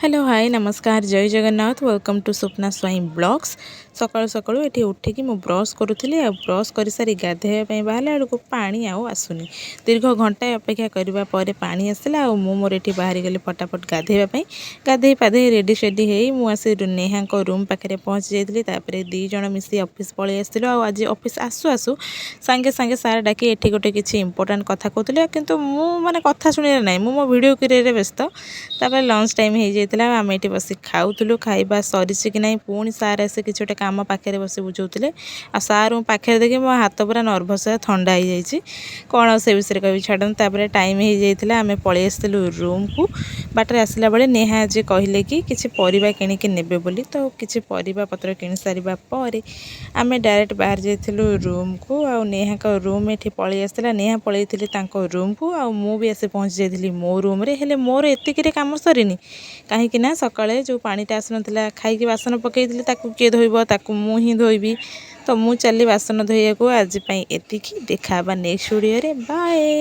Hello, ହାଏ, ନମସ୍କାର, ଜୟ Jagannath. Welcome to Swapna Swain blogs. ସକାଳୁ ସକାଳୁ ଏଠି ଉଠିକି ମୁଁ ବ୍ରସ୍ କରୁଥିଲି ଆଉ ବ୍ରସ୍ କରିସାରି ଗାଧୋଇବା ପାଇଁ ବାହାରିଲା ବେଳକୁ ପାଣି ଆଉ ଆସୁନି। ଦୀର୍ଘ ଘଣ୍ଟାଏ ଅପେକ୍ଷା କରିବା ପରେ ପାଣି ଆସିଲା ଆଉ ମୁଁ ମୋର ଏଠି ବାହାରିଗଲି ଫଟାଫଟ ଗାଧୋଇବା ପାଇଁ। ଗାଧୋଇ ପାଧୋଇ ରେଡ଼ି ସେଡ଼ି ହେଇ ମୁଁ ଆସି ନେହାଙ୍କ ରୁମ୍ ପାଖରେ ପହଞ୍ଚି ଯାଇଥିଲି। ତାପରେ 2 ଜଣ ମିଶି ଅଫିସ୍ ପଳେଇ ଆସିଥିଲୁ। ଆଉ ଆଜି ଅଫିସ୍ ଆସୁ ଆସୁ ସାଙ୍ଗେ ସାଙ୍ଗେ ସାର୍ ଡାକି ଏଠି ଗୋଟେ କିଛି ଇମ୍ପୋର୍ଟାଣ୍ଟ କଥା କହୁଥିଲେ, କିନ୍ତୁ ମୁଁ ମାନେ କଥା ଶୁଣିଲେ ନାହିଁ, ମୁଁ ମୋ ଭିଡ଼ିଓ କରିବାରେ ବ୍ୟସ୍ତ। ତାପରେ ଲଞ୍ଚ ଟାଇମ୍ ହେଇଯାଇଥିଲା, ଆମେ ଏଠି ବସି ଖାଉଥିଲୁ। ଖାଇବା ସରିଛି କି ନାହିଁ, ପୁଣି ସାର୍ ଆସି କିଛି ଗୋଟେ କାମ ପାଖରେ ବସି ବୁଝାଉଥିଲେ। ଆଉ ସାର୍ ପାଖରେ ଦେଖି ମୋ ହାତ ପୁରା ନର୍ଭସ୍, ଥଣ୍ଡା ହେଇଯାଇଛି। କ'ଣ ଆଉ ସେ ବିଷୟରେ କହିବି, ଛାଡ଼ନ୍ତୁ। ତାପରେ ଟାଇମ୍ ହେଇଯାଇଥିଲା, ଆମେ ପଳେଇ ଆସିଥିଲୁ ରୁମ୍କୁ। ବାଟରେ ଆସିଲା ବେଳେ ନେହା ଆଜି କହିଲେ କି କିଛି ପରିବା କିଣିକି ନେବେ ବୋଲି। ତ କିଛି ପରିବା ପତ୍ର କିଣି ସାରିବା ପରେ ଆମେ ଡାଇରେକ୍ଟ ବାହାରି ଯାଇଥିଲୁ ରୁମ୍କୁ। ଆଉ ନେହାଙ୍କ ରୁମ୍ ଏଠି ପଳେଇ ଆସିଥିଲା। ନେହା ପଳେଇଥିଲେ ତାଙ୍କ ରୁମ୍କୁ ଆଉ ମୁଁ ବି ଆସି ପହଞ୍ଚି ଯାଇଥିଲି ମୋ ରୁମ୍ରେ। ହେଲେ ମୋର ଏତିକିରେ କାମ ସରିନି, କାହିଁକି ନା ସକାଳେ ଯେଉଁ ପାଣିଟା ଆସୁନଥିଲା, ଖାଇକି ବାସନ ପକାଇଥିଲି, ତାକୁ କିଏ ଧୋଇବ? ତାକୁ ମୁଁ ହିଁ ଧୋଇବି। ତ ମୁଁ ଚାଲି ବାସନ ଧୋଇବାକୁ। ଆଜି ପାଇଁ ଏତିକି, ଦେଖା ହେବା ନେକ୍ସଟ ଭିଡ଼ିଓରେ। ବାଏ।